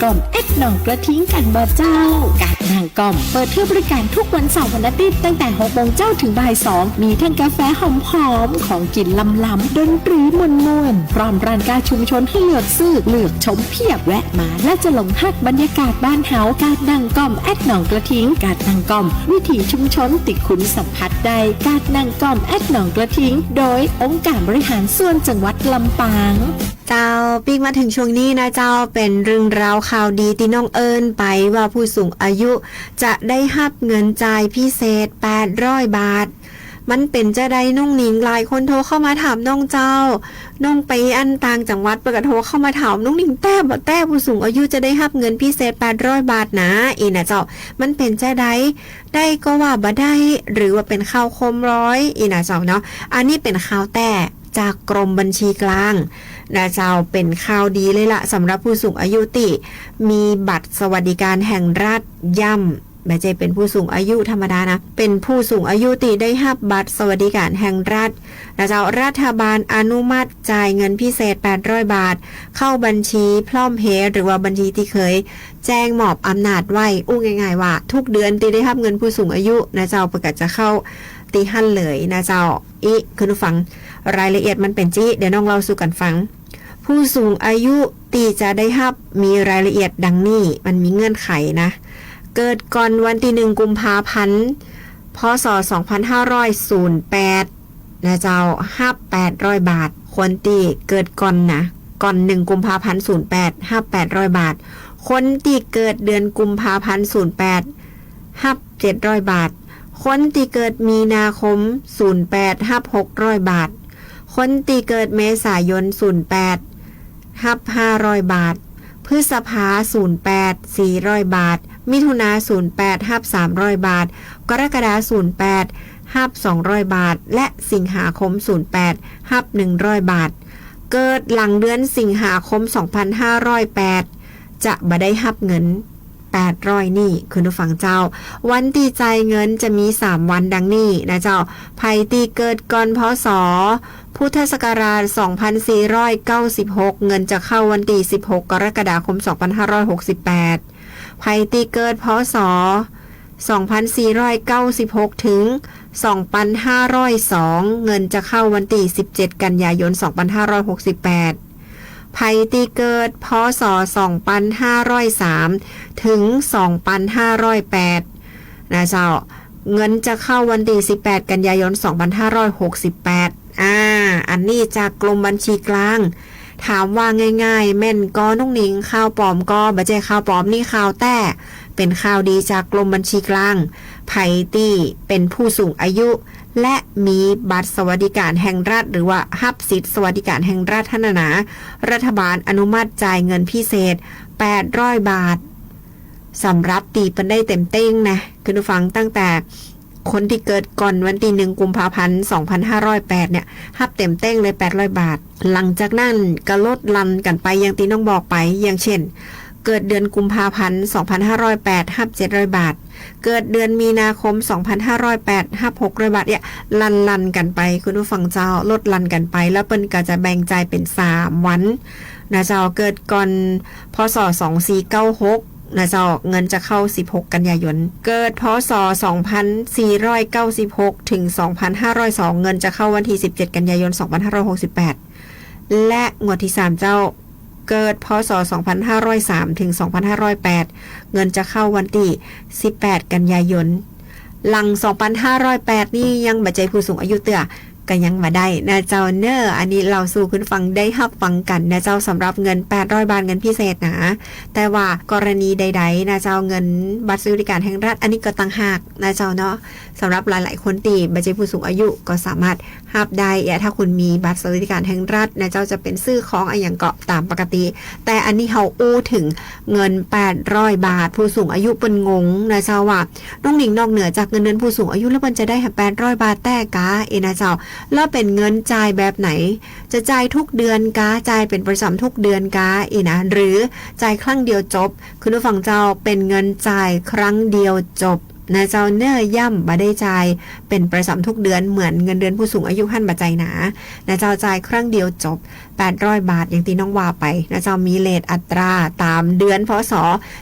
ก๋อมแอดหนองกระทิงกั๋นบ่เจ้า ก๋านนั่งก๋อมเปิดหื้อบริก๋านกู้วันเสาร์วันอาทิตย์ ตั้งแต่หกโมงเจ๊าเถิงบ่ายสอง มีตึงก๋าแฟหอมๆ ของกิ๋นล้ำๆ ดนตรีม่วนๆ พร้อมร้านก๊าชุมชนหื้อเลือกซื้อ เลือกชมเพียบ แวะมาแล้วจะหลงฮักบรรยากาศบ้านเฮา ก๋านนั่งก๋อมแอดหนองกระทิง ก๋านนั่งก๋อมวิถีชุมชนตี้คุณสัมผัสได้ ก๋านนั่งก๋อมแอดหนองกระทิง โดยองค์การบริหารส่วนจังหวัดลำปาง เจ้า ปิ๊กมาเถิงช่วงนี้นะเจ้า เป๋นเรื่องราวข่าวดีตี้น้องเอิ้นไปว่าผู้สูงอายุจะได้ฮับเงินจ่ายพิเศษแปดร้อยบาท มันเป๋นจาใดน้องหนิง หลายคนโทรเข้ามาถามน้องเจ้า น้องไปอั้นต่างจังหวัดเปิ้นก็โทรเข้ามาถามน้องหนิง แต๊บ่แต๊ผู้สูงอายุจะได้ฮับเงินพิเศษแปดร้อยบาทนา อี้นะเจ้า มันเป๋นจาใด ได้ก็ว่าบ่ได้ หรือว่าเป๋นข่าวโคมลอย อี้นะเจ้าเนาะ อันนี้เป๋นข่าวแต๊ จากกรมบัญชีกลางนะเจ้า เป๋นข่าวดีเลยละ สำหรับผู้สูงอายุตี้มีบัตรสวัสดิการแห่งรัฐ ย้ำ บ่ใจ้เป๋นผู้สูงอายุธรรมดานะ เป๋นผู้สูงอายุตี้ได้ฮับบัตรสวัสดิการแห่งรัฐนะเจ้า รัฐบาลอนุมัติจ่ายเงินพิเศษแปดร้อยบาท เข้าบัญชีพร้อมเพย์ หรือว่าบัญชีตี้เกยแจ้งมอบอำนาจไว้ อู้ง่ายๆ ว่าทุกเดือนตี้ได้ฮับเงินผู้สูงอายุนะเจ้า เปิ้นก็จะเข้าตี้หั้นเลยนะเจ้า อี้ คุณผู้ฟัง รายละเอียดมันเป๋นจาอี้ เดี๋ยวน้องเล่าสู่กั๋นฟัง ผู้สูงอายุตี้จะได้ฮับมีรายละเอียดดังนี้ มันมีเงื่อนไขนะ เกิดก่อนวันตี้หนึ่งกุมภาพันธ์ พ.ศ. สองพันห้าร้อยศูนย์แปด นะเจ้า ฮับแปดร้อยบาท คนตี้เกิดก่อนนะ ก่อนหนึ่งกุมภาพันธ์ศูนย์แปด ฮับแปดร้อยบาท คนตี้เกิดเดือนกุมภาพันธ์ศูนย์แปด ฮับเจ็ดร้อยบาท คนตี้เกิดมีนาคมศูนย์แปด ฮับหกร้อยบาท คนตี้เกิดเมษายนศูนย์แปด ฮับห้าร้อยบาท พฤษภาศูนย์แปด สี่ร้อยบาท มิถุนาศูนย์แปด ฮับสามร้อยบาท กรกฎาศูนย์แปด ฮับสองร้อยบาท และสิงหาคมศูนย์แปด ฮับหนึ่งร้อยบาท เกิดหลังเดือนสิงหาคมสองพันห้าร้อยแปด จะบ่ได้ฮับเงินแปดร้อยนี่ คุณผู้ฟังเจ้า วันตี้จ่ายเงินจะมีสามวันดังนี้นะเจ้า ใผตี้เกิดก่อน พ.ศ. พุทธศักราชสองพันสี่ร้อยเก้าสิบหก เงินจะเข้าวันตี้สิบหกกรกฎาคมสองพันห้าร้อยหกสิบแปด ใผตี้เกิด พ.ศ. สองพันสี่ร้อยเก้าสิบหก ถึง สองพันห้าร้อยสอง เงินจะเข้าวันตี้สิบเจ็ดกันยายนสองพันห้าร้อยหกสิบแปด ใผตี้เกิด พ.ศ. สองพันห้าร้อยสาม ถึง สองพันห้าร้อยแปด นะเจ้า เงินจะเข้าวันตี้สิบแปดกันยายนสองพันห้าร้อยหกสิบแปด อ่า อันนี้จากกรมบัญชีกลาง ถามว่าง่ายๆ แม่นก่อน้องหนิง ข่าวปลอมก่อ บ่ใจ้ข่าวปลอม นี่ข่าวแต๊ เป๋นข่าวดีจากกรมบัญชีกลาง ใผตี้เป๋นผู้สูงอายุ และมีบัตรสวัสดิการแห่งรัฐ หรือว่าฮับสิทธิ์สวัสดิการแห่งรัฐหั้นนา รัฐบาลอนุมัติจ่ายเงินพิเศษแปดร้อยบาท สำหรับตี้เปิ้นได้เต็มเต้งนะ คุณผู้ฟัง ตั้งแต่คนตี้เกิดก่อนวันตี้หนึ่งกุมภาพันธ์สองพันห้าร้อยแปดเนี่ย ฮับเต็มเต้งเลยแปดร้อยบาท หลังจากนั้นก็ลดหลั่นกั๋นไปอย่างตี้น้องบอกไป อย่างเช่น เกิดเดือนกุมภาพันธ์สองพันห้าร้อยแปด ฮับเจ็ดร้อยบาท เกิดเดือนมีนาคมสองพันห้าร้อยแปด ฮับหกร้อยบาท เนี่ย หลั่นๆ กั๋นไป คุณผู้ฟังเจ้า ลดหลั่นกั๋นไป แล้วเปิ้นก็จะแบ่งจ่ายเป๋นสามวันนะเจ้า เกิดก่อน พ.ศ. สองสี่เก้าหก นะเจ้า เงินจะเข้าสิบหกกันยายน เกิด พ.ศ. สองพันสี่ร้อยเก้าสิบหก ถึง สองพันห้าร้อยสอง เงินจะเข้าวันตี้สิบเจ็ดกันยายนสองพันห้าร้อยหกสิบแปด และงวดตี้สามเจ้า เกิด พ.ศ. สองพันห้าร้อยสาม ถึง สองพันห้าร้อยแปด เงินจะเข้าวันตี้สิบแปดกันยายน หลังสองพันห้าร้อยแปดนี่ยังบ่ใจ้ผู้สูงอายุเตื้อ ก็ยังบ่ได้นะเจ้าเน่อ อันนี้เล่าสู่คุณผู้ฟังได้ฮับฟังกั๋นนะเจ้า สำหรับเงินแปดร้อยบาท เงินพิเศษนะ แต่ว่ากรณีใดๆ นะเจ้า เงินบัตรสวัสดิการแห่งรัฐ อันนี้ก็ต่างหากนะเจ้าเนาะ สำหรับหลายๆ คนตี้บ่ใจ้ผู้สูงอายุก็สามารถฮับได้ และถ้าคุณมีบัตรสวัสดิการแห่งรัฐนะเจ้า จะเป๋นซื้อของอะหยังก็ต๋ามปกติ แต่อันนี้เฮาอู้เถิงเงินแปดร้อยบาท ผู้สูงอายุเปิ้นงงนะเจ้าว่า น้องหนิง นอกเหนือจากเงินเดือนผู้สูงอายุแล้วเปิ้นจะได้แปดร้อยบาทแต๊กา เอนะเจ้า แล้วเป๋นเงินจ่ายแบบไหน จะจ่ายทุกเดือนกา จ่ายเป๋นประจ๋ำทุกเดือนกา เอนะ หรือจ่ายครั้งเดียวจบ คุณผู้ฟังเจ้า เป๋นเงินจ่ายครั้งเดียวจบ นะเจ้าเน่อ ย้ำบ่ได้จ่ายเป๋นประจ๋ำทุกเดือนเหมือนเงินเดือนผู้สูงอายุหั้นบ่ใจ้หนา นะเจ้า จ่ายครั้งเดียวจบ แปดร้อยบาท อย่างตี้น้องว่าไปนะเจ้า มีเรทอัตราต๋ามเดือน พ.ศ.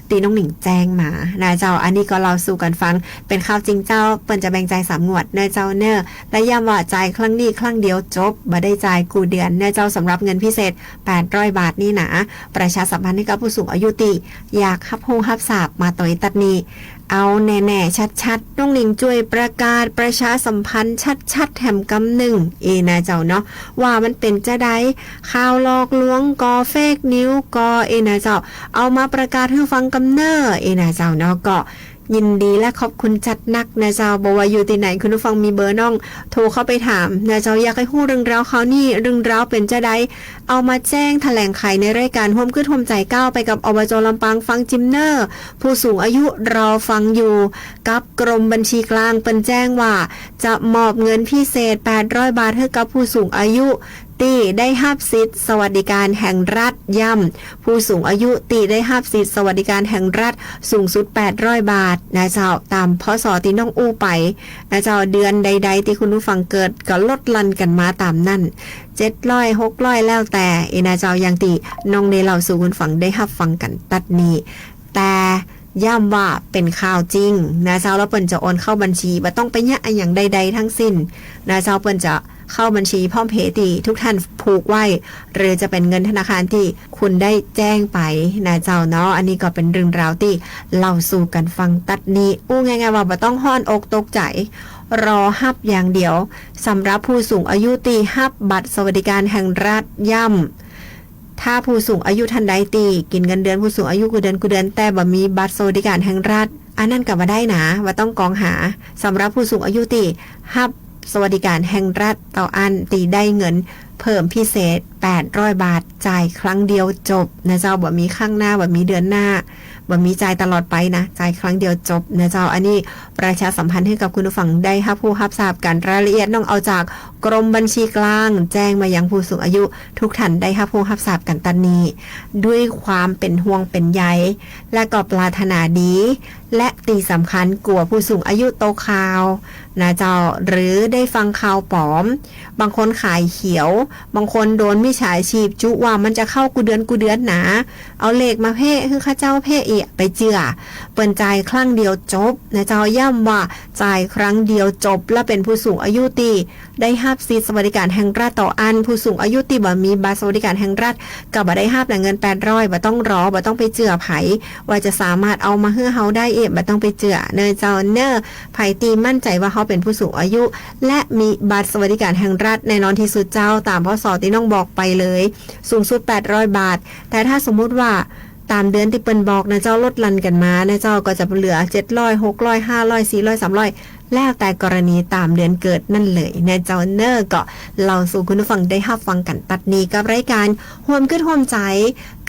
ตี้น้องหนิงแจ้งมานะเจ้า อันนี้ก็เล่าสู่กั๋นฟัง เป๋นข่าวจริงเจ้า เปิ้นจะแบ่งจ่ายสามงวดนะเจ้าเน่อ และย้ำว่าจ่ายครั้งนี้ครั้งเดียวจบ บ่ได้จ่ายกู้เดือนนะเจ้า สำหรับเงินพิเศษ แปดร้อยบาท นี่หนา ประชาสัมพันธ์หื้อกับผู้สูงอายุตี้อยากฮับฮู้ฮับทราบมาตวยตั๊ดนี้ เอาแน่ๆ ชัดๆ น้องหนิงจ้วยประกาศประชาสัมพันธ์ชัดๆ แหมกำนึ่ง เอนะเจ้าเนาะ ว่ามันเป๋นจาใด ข่าวหลอกลวงก่อ เฟกนิวส์ก่อ เอนะเจ้า เอามาประกาศหื้อฟังกำเน่อ เอนะเจ้าเนาะ ก็ยินดีและขอบคุณจัดหนักนะเจ้า บ่ว่าอยู่ตี้ไหน คุณผู้ฟังมีเบอร์น้อง โทรเข้าไปถามนะเจ้า อยากหื้อฮู้เรื่องราวข่าวนี้ เรื่องราวเป๋นจาใด เอามาแจ้งแถลงไขในรายการฮ่วมกึ๊ดฮ่วมใจ๋ก้าวไปกับ อบจ. ลำปาง ฟังจิมเน่อ ผู้สูงอายุรอฟังอยู่ กับกรมบัญชีกลาง เปิ้นแจ้งว่าจะมอบเงินพิเศษ แปดร้อยบาท หื้อกับผู้สูงอายุตี้ได้ฮับสิทธิ์สวัสดิการแห่งรัฐ ย้ำ ผู้สูงอายุตี้ได้ฮับสิทธิ์สวัสดิการแห่งรัฐ สูงสุด แปดร้อยบาท นะเจ้า ต๋าม พ.ศ. ตี้น้องอู้ไป นะเจ้า เดือนใดๆ ตี้คุณผู้ฟังเกิดก็ลดหลั่นกั๋นมาต๋ามนั้น เจ็ดร้อย หกร้อย แล้วแต่ เอนะเจ้า อย่างตี้น้องได้เล่าสู่คุณฟังได้ฮับฟังกั๋นตั๊ดนี้ แต่ย้ำว่าเป๋นข่าวจริงนะเจ้า แล้วเปิ้นจะโอนเข้าบัญชี บ่ต้องไปเยียะอะหยังใดๆ ทั้งสิ้นนะเจ้า เปิ้นจะเข้าบัญชีพร้อมเพย์ตี้ทุกท่านผูกไว้ หรือจะเป๋นเงินธนาคารตี้คุณได้แจ้งไปนะเจ้าเนาะ อันนี้ก็เป๋นเรื่องราวตี้เล่าสู่กั๋นฟังตั๊ดนี้ อู้ง่ายๆ ว่าบ่ต้องฮ้อนอกตกใจ๋ รอฮับอย่างเดียว สำหรับผู้สูงอายุตี้ฮับบัตรสวัสดิการแห่งรัฐ ย้ำ ถ้าผู้สูงอายุท่านใดตี้กิ๋นเงินเดือนผู้สูงอายุกู้เดือนกู้เดือน แต่บ่มีบัตรสวัสดิการแห่งรัฐ อันนั้นก็บ่ได้หนา บ่ต้องกองหา สำหรับผู้สูงอายุตี้ฮับสวัสดิการแห่งรัฐเต้าอั้น ตี้ได้เงินเพิ่มพิเศษ แปดร้อยบาท จ่ายครั้งเดียวจบนะเจ้า บ่มีครั้งหน้า บ่มีเดือนหน้า บ่มีจ่ายตลอดไปนะ จ่ายครั้งเดียวจบนะเจ้า อันนี้ประชาสัมพันธ์หื้อกับคุณผู้ฟังได้ฮับฮู้ฮับทราบกั๋น รายละเอียดน้องเอาจากกรมบัญชีกลาง แจ้งมายังผู้สูงอายุทุกท่านได้ฮับฮู้ฮับทราบกั๋นตั๊ดนี้ ด้วยความเป๋นห่วงเป๋นใย และก็ปรารถนาดี และตี้สำคัญกั๋วผู้สูงอายุตกข่าวนะเจ้า หรือได้ฟังข่าวป๋อม บางคนขายเขียว บางคนโดนมิจฉาชีพจุว่ามันจะเข้ากู้เดือนกู้เดือนหนา เอาเลขมาเพ่หื้อข้าเจ้าเพ่อี้ ไปเจื้อ เปิ้นจ่ายครั้งเดียวจบนะเจ้า ย้ำว่าจ่ายครั้งเดียวจบ และเป๋นผู้สูงอายุตี้ได้ฮับสิทธิ์สวัสดิการแห่งรัฐเต้าอั้น ผู้สูงอายุตี้บ่มีบัตรสวัสดิการแห่งรัฐ ก็บ่ได้ฮับนะ เงิน แปดร้อย บ่ต้องรอ บ่ต้องไปเจื้อใผ ว่าจะสามารถเอามาหื้อเฮาได้เอง บ่ต้องไปเจื้อเน่อเจ้าเน่อ ใผตี้มั่นใจ๋ว่าเฮาเป๋นผู้สูงอายุ และมีบัตรสวัสดิการแห่งรัฐ แน่นอนตี้สุดเจ้า ต๋าม พ.ศ. ตี้น้องบอกไปเลย สูงสุด แปดร้อยบาท แต่ถ้าสมมุติว่าต๋ามเดือนตี้เปิ้นบอกนะเจ้า ลดหลั่นกั๋นมานะเจ้า ก็จะเหลือ เจ็ดร้อย หกร้อย ห้าร้อย สี่ร้อย สามร้อย แล้วแต่กรณีต๋ามเดือนเกิดนั่นเลยนะเจ้าเน่อ ก็เล่าสู่คุณผู้ฟังได้ฮับฟังกั๋นตั๊ดนี้ กับรายการฮ่วมกึ๊ดฮ่วมใจ๋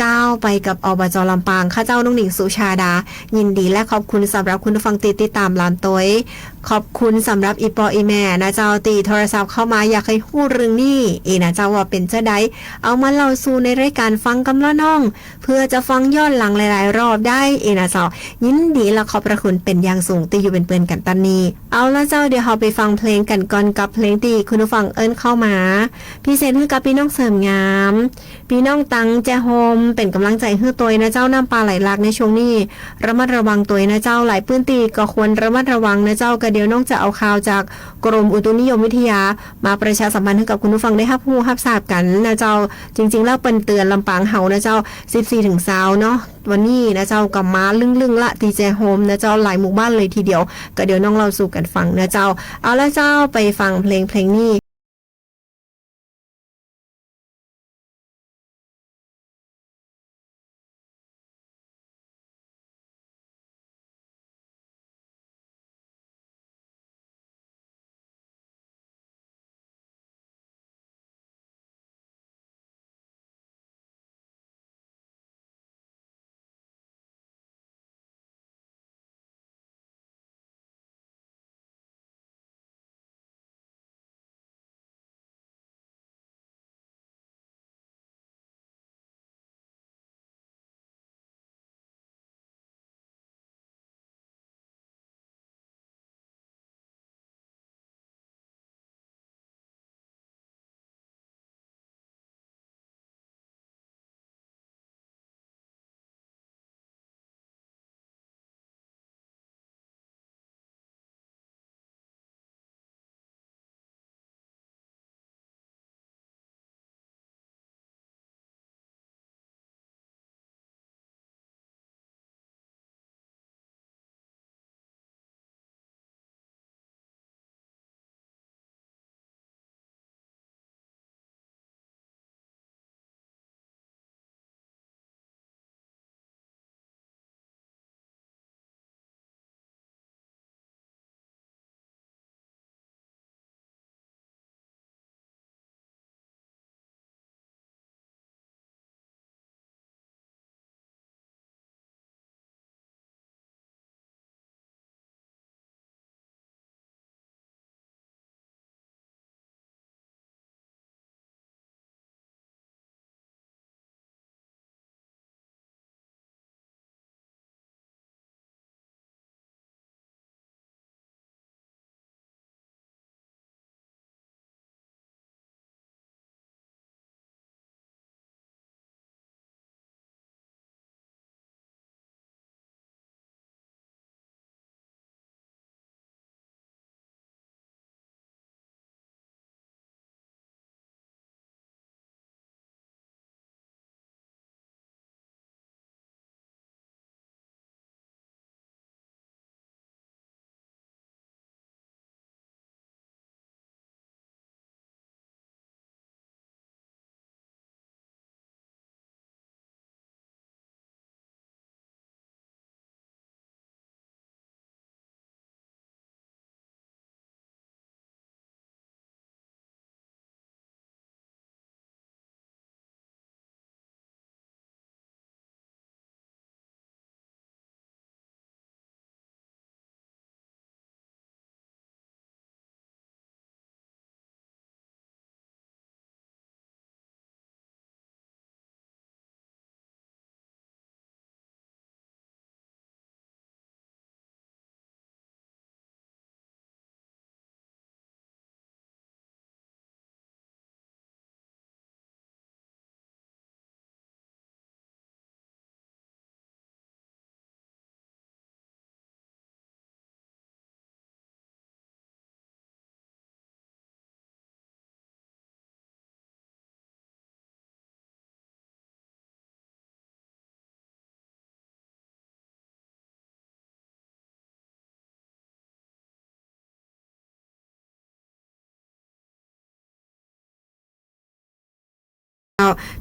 ก้าวไปกับ อบจ. ลำปาง ข้าเจ้าน้องหนิง สุชาดา ยินดีและขอบคุณสำหรับคุณผู้ฟังตี้ติดต๋ามลามตวย ขอบคุณสำหรับอี่ป้ออี่แม่นะเจ้า ตี้โทรศัพท์เข้ามาอยากหื้อฮู้เรื่องนี้ เอนะเจ้า ว่าเป๋นจาใด เอามาเล่าสู่ในรายการฟังกำเน่อน้อง เปื้อจะฟังย้อนหลังหลายๆ รอบได้ เอนะเจ้า ยินดีและขอบพระคุณเป๋นอย่างสูงตี้อยู่เป๋นเปื้อนกั๋นตั๊ดนี้ เอาละเจ้า เดี๋ยวเฮาไปฟังเพลงกั๋นก่อนกับเพลงตี้คุณผู้ฟังเอิ้นเข้ามา พิเศษหื้อกับปี้น้องเสริมงาม ปี้น้องตังแจโฮม เป๋นก๋ำลังใจ๋หื้อตวยนะเจ้า น้ำป่าไหลหลากในช่วงนี้ ระมัดระวังตวยนะเจ้า หลายพื้นตี้ก็ควรระมัดระวังนะเจ้า ก็เดี๋ยวน้องจะเอาข่าวจากกรมอุตุนิยมวิทยา มาประชาสัมพันธ์หื้อกับคุณผู้ฟังได้ฮับฮู้ฮับทราบกั๋นนะเจ้า จริงๆ แล้วเปิ้นเตื๋อนลำปางเฮานะเจ้า สิบสี่ เถิง ซาว เนาะ วันนี้นะเจ้า ก็มาลึ่งๆ ละตี้แจโฮมนะเจ้า หลายหมู่บ้านเลยทีเดียว ก็เดี๋ยวน้องเล่าสู่กั๋นฟังนะเจ้า เอาละเจ้า ไปฟังเพลงเพลงนี้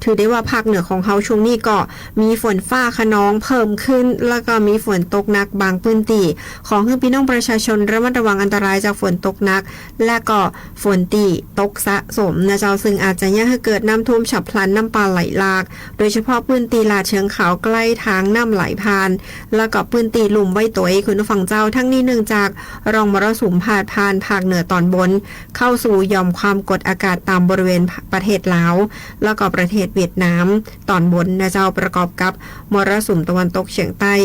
ถือได้ว่าภาคเหนือของเฮาช่วงนี้ก็มีฝนฟ้าคะนองเพิ่มขึ้น แล้วก็มีฝนตกหนักบางพื้นตี้ ขอหื้อปี้น้องประชาชนระมัดระวังอันตรายจากฝนตกหนัก และก็ฝนตี้ตกสะสมนะเจ้า ซึ่งอาจจะเยียะหื้อเกิดน้ำท่วมฉับพลัน น้ำป่าไหลหลาก โดยเฉพาะพื้นตี้ลาดเชิงเขาใก้ตางน้ำไหลผ่าน แล้วก็พื้นตี้ลุ่มไว้ตวย คุณผู้ฟังเจ้า ทั้งนี้เนื่องจากร่องมรสุมพาดผ่านภาคเหนือตอนบน เข้าสู่หย่อมความกดอากาศต่ำบริเวณประเทศลาว แล้วก็ประเทศเวียดนามตอนบนนะเจ้า ประกอบกับมรสุมตะวันตกเฉียงใต้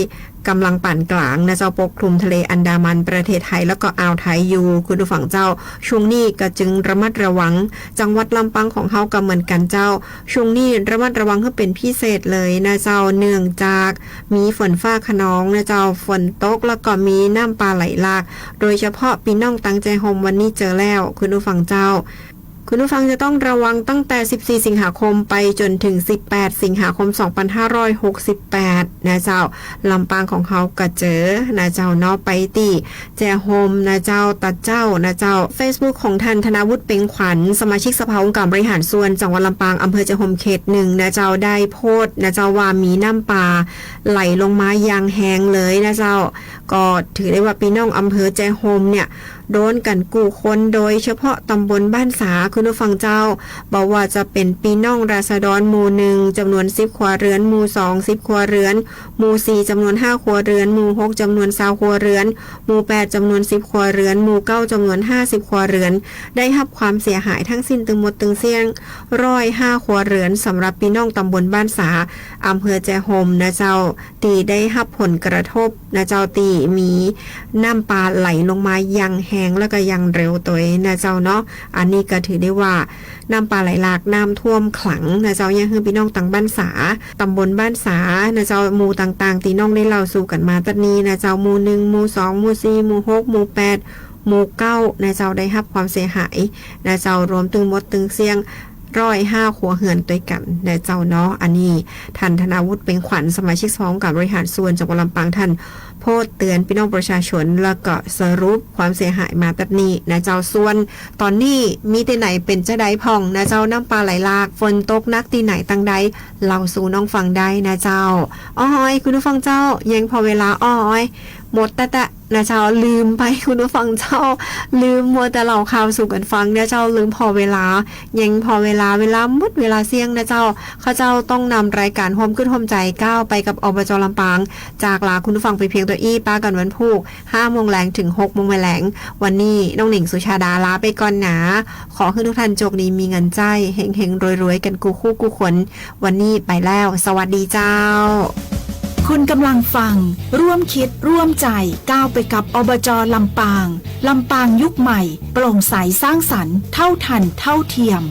กำลังปานกลางนะเจ้า ปกคลุมทะเลอันดามัน ประเทศไทย แล้วก็อ่าวไทยอยู่ คุณผู้ฟังเจ้า ช่วงนี้ก็จึงระมัดระวัง จังหวัดลำปางของเฮาก็เหมือนกั๋นเจ้า ช่วงนี้ระมัดระวังหื้อเป๋นพิเศษเลยนะเจ้า เนื่องจากมีฝนฟ้าคะนองนะเจ้า ฝนตก แล้วก็มีน้ำป่าไหลหลาก โดยเฉพาะปี้น้องตังแจโฮมวันนี้เจอแล้ว คุณผู้ฟังเจ้า คุณผู้ฟังจะต้องระวังตั้งแต่สิบสี่สิงหาคมไปจนถึงสิบแปดสิงหาคมสองพันห้าร้อยหกสิบแปดนะเจ้า ลำปางของเฮาก็เจอนะเจ้าเนาะ ไปตี้แจโฮมนะเจ้า ตะเจ้านะเจ้า เฟซบุ๊กของท่านธนาวุฒิ เปงขวัญ สมาชิกสภาองค์การบริหารส่วนจังหวัดลำปาง อำเภอแจโฮมเขตหนึ่งนะเจ้า ได้โพสต์นะเจ้าว่ามีน้ำป่าไหลลงมาอย่างแฮงเลยนะเจ้า ก็ถือได้ว่าปี้น้องอำเภอแจโฮมเนี่ย โดนกั๋นกู้คน โดยเฉพาะตำบลบ้านสา คุณผู้ฟังเจ้า บ่ว่าจะเป๋นปี้น้องราษฎรหมู่หนึ่ง จำนวนสิบครัวเรือน หมู่สอง สิบครัวเรือน หมู่สี่ จำนวนห้าครัวเรือน หมู่หก จำนวนซาวครัวเรือน หมู่แปด จำนวนสิบครัวเรือน หมู่เก้า จำนวนห้าสิบครัวเรือน ได้ฮับความเสียหายทั้งสิ้นตึงหมดตึงเสี้ยงร้อยห้าครัวเรือน สำหรับปี้น้องตำบลบ้านสา อำเภอแจโฮมนะเจ้า ตี้ได้ฮับผลกระทบนะเจ้า ตี้มีน้ำป่าไหลลงมาอย่างแฮง แล้วก็อย่างเร็วตวยนะเจ้าเนาะ อันนี้ก็ถือได้ว่าน้ำป่าไหลหลาก น้ำท่วมขังนะเจ้า เยียะหื้อปี้น้องตังบ้านสา ตำบลบ้านสานะเจ้า หมู่ต่างๆ ตี้น้องได้เล่าสู่กั๋นมาตั๊ดนี้นะเจ้า หมู่หนึ่ง หมู่สอง หมู่สี่ หมู่หก หมู่แปด หมู่เก้านะเจ้า ได้ฮับความเสียหายนะเจ้า รวมตึงหมดตึงเสี้ยงร้อยห้าครัวเฮือนตวยกั๋นนะเจ้าเนาะ อันนี้ท่านธนาวุฒิ เปงขวัญ สมาชิกสภาองค์การบริหารส่วนจังหวัดลำปาง ท่านโพสต์เตือนปี้น้องประชาชน แล้วก็สรุปความเสียหายมาตั๊ดนี้นะเจ้า ส่วนต๋อนนี้มีตี้ไหนเป๋นจาใดพ่องนะเจ้า น้ำป่าไหลหลาก ฝนตกหนักตี้ไหนตังใด เล่าสู่น้องฟังได้นะเจ้า อ้อย คุณผู้ฟังเจ้า ยังผ่อเวลา อ้อย หมดแต๊ๆ นะเจ้า ลืมไป คุณผู้ฟังเจ้า ลืม มัวแต่เล่าข่าวสู่กั๋นฟังนะเจ้า ลืมผ่อเวลา ยังผ่อเวลา เวลาหมด เวลาเสี้ยงนะเจ้า ข้าเจ้าต้องนำรายการฮ่วมกึ๊ดฮ่วมใจ๋ก้าวไปกับ อบจ. ลำปาง จากลาคุณผู้ฟังไปเพียงเต้าอี้ ปะกั๋นวันพูก ห้าโมงแลงถึงหกโมงแลง วันนี้น้องหนิง สุชาดา ลาไปก่อนหนา ขอหื้อทุกท่านโจคดีมีเงินใจ๊ เฮงๆ รวยๆ กั๋นกู้คู่กู้คน วันนี้ไปแล้ว สวัสดีเจ้า คุณกำลังฟัง ร่วมคิดร่วมใจ ก้าวไปกับ อบจ. ลำปาง ลำปางยุคใหม่ โปร่งใสสร้างสรรค์ เท่าทันเท่าเทียม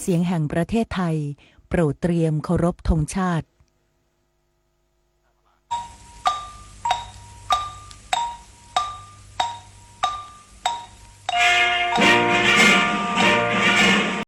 เสียงแห่งประเทศไทย โปรดเตรียมเคารพธงชาติ